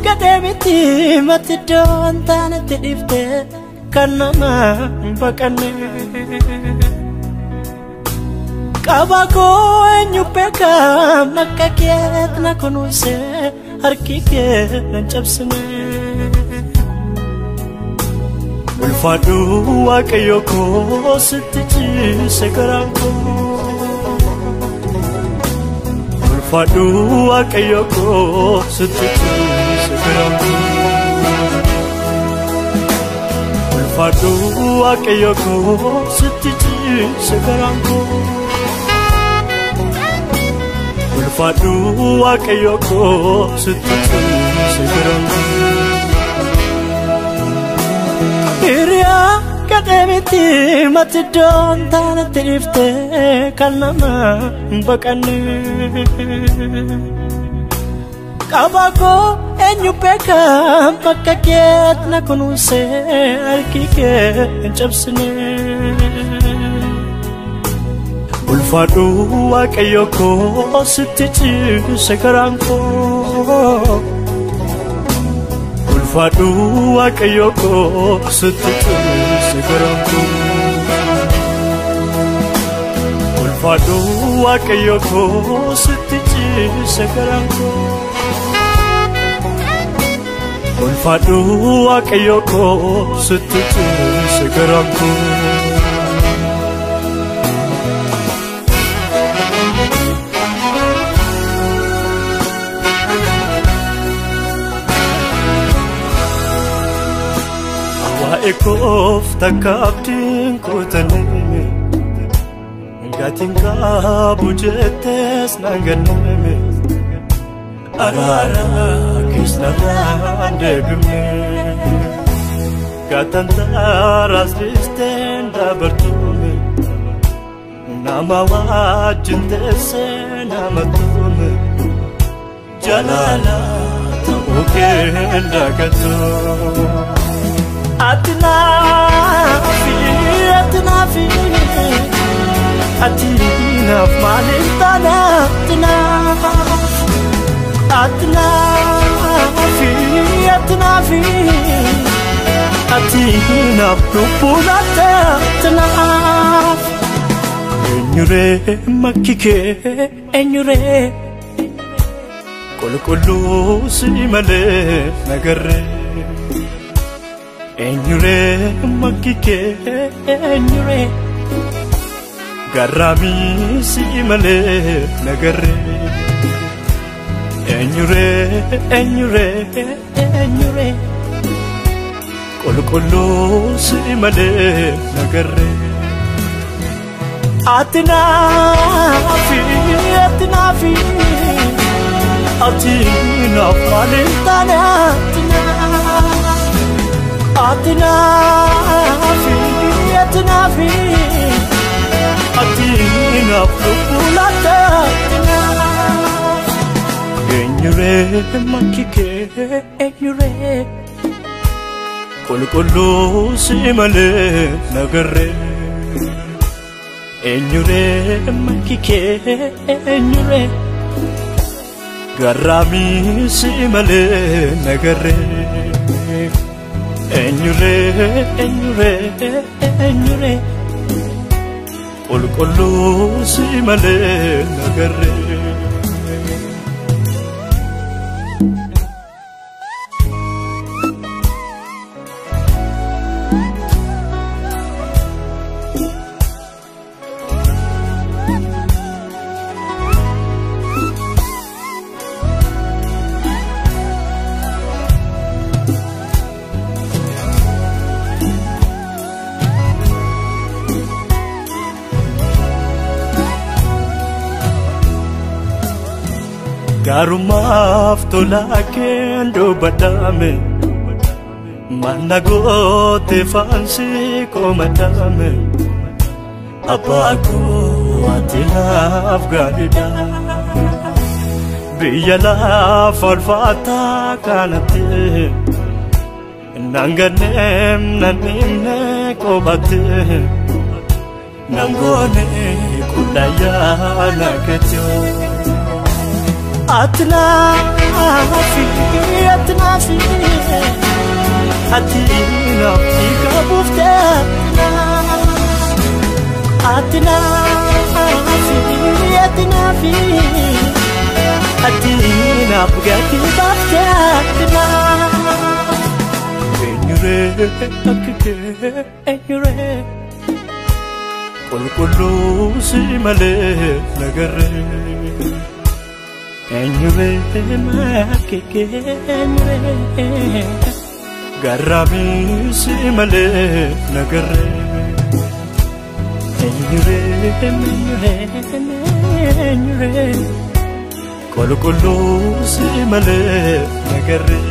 Gademiti mati doon taanatti dhiifte kan nama hin baqanne. Qaba koo eenyu beeka makka keet na kunuunse harki kee nan cabsine. Ulfaadhu Waaqayyo koo sitti ciise garaan koo. Ulfaadhu Waaqayyo koo sitti ciise garaan koo. Ulfaadhu Waaqayyo koo sitti ciise garaan koo. Ulfaadhu Waaqayyo koo sitti ciise garaan koo. Hiriyaa gadheemiti mati doon taanatti dhiifte kan nama hin baqanne. Qaba koo eenyu beeka bakka keet na kunuunse harki kee hin cabsine. Ulfaadhu Waaqayyo koo sitti ciise garaan koo. Ulfaadhu Waaqayyo koo sitti ciise garaan koo. Ulfaadhu Waaqayyo koo sitti ciise garaan koo. Ulfaadhu Waaqayyo koo sitti ciise garaan koo. Waa'ee koof takka abdiin kutaneme gatiin qabu jettees naan ganname araara kees narraan deebifne gatantaaraas dhiisteen dabartume nama wajjin teessee nama tume jalaala ta'uu kee hin dagatu. Ati naafi, ati naafi, ati naaf maaliif taana ati naaf. Ati naafi, ati naafi, ati naaf lubbuu laatte ati naaf. Eenyuree makki kee eenyuree qulqulluu si malee nagarree. Eenyuree makki kee eenyuree garraamii si malee nagarree. Eenyuree eenyuree eenyuree qulqulluu si malee nagarree. Ati naafi ati naafi ati naaf maaliif taane ati naaf. Ati naafi ati naafi ati naaf lubbuu laatte ati naaf. Eenyuree makki kee eenyuree qulqulluu si malee nagarree. Eenyuree makki kee eenyuree garraamii si malee nagarree. Eenyuree eenyuree eenyuree qulqulluu si malee nagarree. Gaarummaaf tolaa keen dubbadhaame Manna goote faansi komadame, abbaa koo ati naaf gaariidha. Biyya lafa ulfaataa kanatti nan ganneem nan dhimne qobatte, nan goone qullayaa nakkatoo. Ati naafi, ati naafi, ati naaf dhiiga buuftee. Ati naafi, ati naafi, ati naaf gatii baaftee ati naaf. Eenyuree akka kee, eenyuree qulqulluu si malee nagarree. Eenyuree akka kee, eenyuree garraamii si malee nagarree. Eenyuree, eenyuree, eenyuree qulqulluu si malee nagarree.